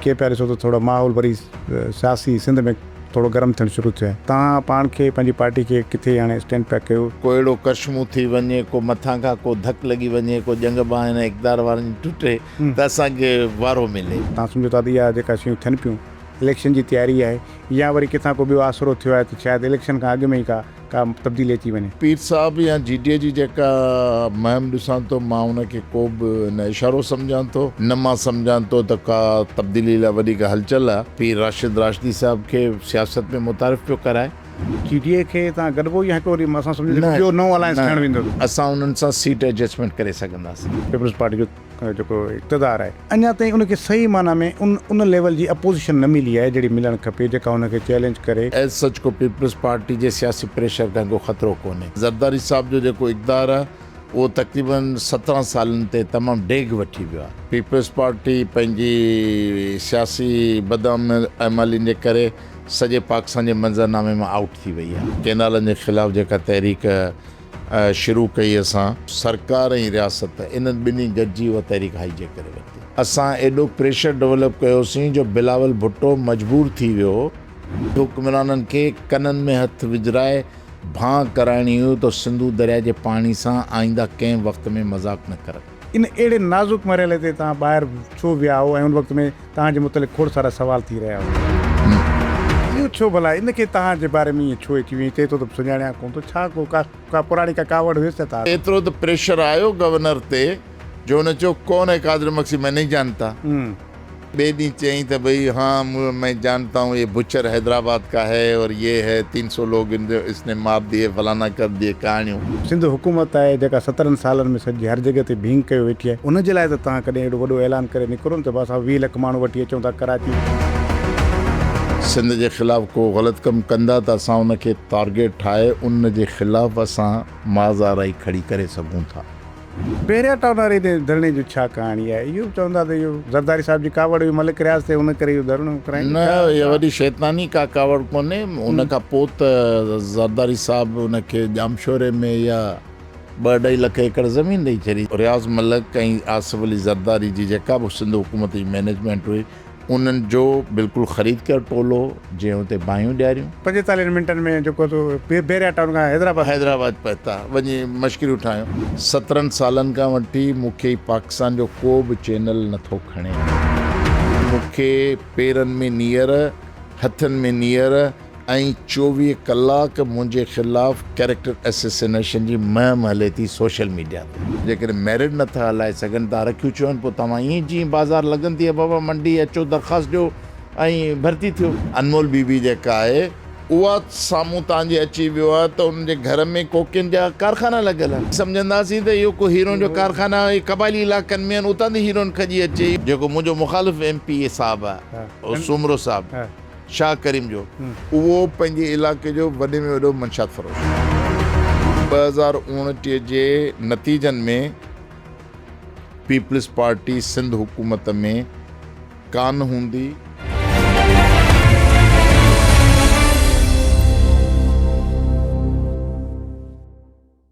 ڪي پيا ڏسو ته ٿورو ماحول وري سياسي سنڌ ۾ ٿورو گرم ٿيڻ شروع ٿيو آهي. توهان پاڻ کي پنهنجي پارٽي کي ڪٿي هاڻي اسٽينڊ پيا ڪيو؟ ڪو اهڙو ڪرشمو ٿي وڃي، ڪو مٿان کان ڪو ڌڪ لڳي وڃي، ڪو ڄنگهه ٻانهن اقتدار وارن جي ٽٽي ته اسان کي وارو ملي. توهان سمجهو ٿا ته اها جيڪا شيون ٿين پيون اليڪشن جي تياري آهي يا وري ڪٿان ڪو ٻيو آسرو ٿيو آهي ته شايد اليڪشن کان اڳ ۾ ئي ڪا ڪا تبديلي اچي وڃي. پير صاحب يا جي ڊي اي جي جيڪا مهم ڏسان ٿو مان ان کي ڪو به نه اشارو سمجهان ٿو نه مان سمجهان ٿو ته ڪا تبديلي لاء وڏي ڪا هلچل آهي. پير راشد راشدي صاحب کي سياست ۾ متعارف پيو ڪرائي. جي ڊي اي کي تان گڏبو يا هڪڙو وري اسان سمجهون ته ٻيو نئون الائنس ٺهڻ ويندو. اسان انهن سان سيٽ ايڊجسٽمينٽ ڪري سگهنداسين. پيپلز پارٽي جو جيڪو اقتدار آهي اڃا تائين ان کي صحيح معنيٰ ۾ ان ان ليول جي اپوزيشن نه ملي آهي جهڙي ملڻ کپي جيڪا ان کي چئلينج ڪري. ايز سچ ڪو پيپلز پارٽي جي سياسي پريشر کان ڪو خطرو ڪونهي. زرداري صاحب جو جيڪو اقتدار آهي اهو تقريبن 17 سالن تي تمام ڊيگهه وٺي ويو آهي. پيپلز پارٽي پنهنجي سياسي بدعملين جي ڪري سڄي پاڪستان جي منظرنامي مان آئوٽ ٿي وئي آهي. ڪينالن جي خلاف جيڪا تحريڪ شروع ڪئي اسان سرڪار ۽ رياست انهن ٻنهي گڏجي اها تحريڪ هائي جيڪ ڪري ورتي. اسان ايڏو پريشر ڊولپ ڪيوسين جو بلاول ڀٽو مجبور ٿي ويو. حڪمرانن کي ڪنن ۾ هٿ وجهرائي ڀانء ڪرائڻي هئي ته سنڌو درياء جي پاڻي سان آئنده ڪنهن وقت ۾ مذاق نه ڪرن. ان اهڙي نازڪ مرحلي تي توهان ٻاهر ڇو ويا هئو ۽ ان وقت ۾ توهان جي متعلق کوڙ سارا سوال ٿي رهيا هئا. اهو ڇو ڀلا ان کي توهان جي باري ۾ ائين ڇو اچي ويو ۽ چئي ٿو ته سڃاڻيان ڪونه ٿو ڇا ڪو ڪا ڪا پراڻي ڪا ڪاوڙ هيس ڇا توهان تي؟ ايترو ته پريشر آيو گورنر تي جو هن چيو ڪون هي قادر مگسي مين نهين جانتا. ٻئي ڏينهن چيائين ته ڀئي هان مين جانتا هون يه بچر حيدرآباد ڪا هي اور يه هي تين سو لوگ اس ني مار ديي فلانا ڪر ديي ڪهاڻيون. سنڌ حڪومت آهي جيڪا 17 سالن ۾ سڄي هر جڳهه تي ڀينگ ڪيو ويٺي آهي ان جي لاء ته توهان ڪڏهن اهڙو وڏو اعلان ڪري نڪرو نه ته اسان 20 لک ماڻهو وٺي اچون ٿا ڪراچي. سنڌ جي خلاف ڪو غلط ڪم ڪندا ته اسان ان کي ٽارگيٽ ٺاهي ان جي خلاف اسان معاذ آرائي کڙي ڪري سگهون ٿا. بحريا ٽائون واري ڌرڻي جو ڇا ڪهاڻي آهي؟ اهو به چوندا ته اهو زرداري صاحب جي ڪاوڙ هئي ملڪ رياض تي ان ڪري اهو ڌرڻو ڪرائين نه اها وڏي شيطاني ڪا ڪاوڙ ڪونهي ان کان پوء ته زرداري صاحب ان کي ڄامشوري ۾ اها ٻه اڍائي لک ايڪڙ زمين ڏئي ڇڏي. رياض ملڪ ۽ آصف علي زرداري جي جيڪا به سنڌ حڪومت جي مئنيجمينٽ هئي انهن جو بلڪل خريد ڪيل ٽولو هو، جنهن اتي باهيون ڏياريون. 45 منٽن ۾ جيڪو سو بحريا ٽائون کان حيدرآباد. حيدرآباد پهتا، وڃي مشڪريون ٺاهيون. 17 سالن کان وٺي مون کي پاڪستان جو ڪو به چينل نه ٿو کڻي. مون کي پيرن ۾ نيئر، هٿن ۾ نيئر ۽ 24 ڪلاڪ منهنجي خلاف ڪيريڪٽر اسيسينيشن جي مهم هلي ٿي سوشل ميڊيا تي. جيڪڏهن ميرٽ نه ٿا هلائي سگهن تان رکيون ڇو آهن پوء توهان ائين جيئن بازار لڳندي آهي بابا منڊي اچو درخواست ڏيو ۽ ڀرتي ٿيو. انمول بي بي جيڪا آهي اها سامهون توهان جي اچي ويو آهي ته ان جي گهر ۾ ڪوڪين جا ڪارخانا لڳل آهن. سمجهنداسين ته اهو ڪو هيروئن جو ڪارخانا اهي قبائلي علائقن ۾ آهن اتان ٿي هيروئن کڄي اچي. جيڪو منهنجو مخالف ايم پي اي صاحب آهي سومرو صاحب. شاهه ڪريم جو اهو پنهنجي علائقي جو وڏي ۾ وڏو منشيات فروش هو. 2029 جي نتيجن ۾ پيپلز پارٽي سنڌ حڪومت ۾ ڪانه هوندي.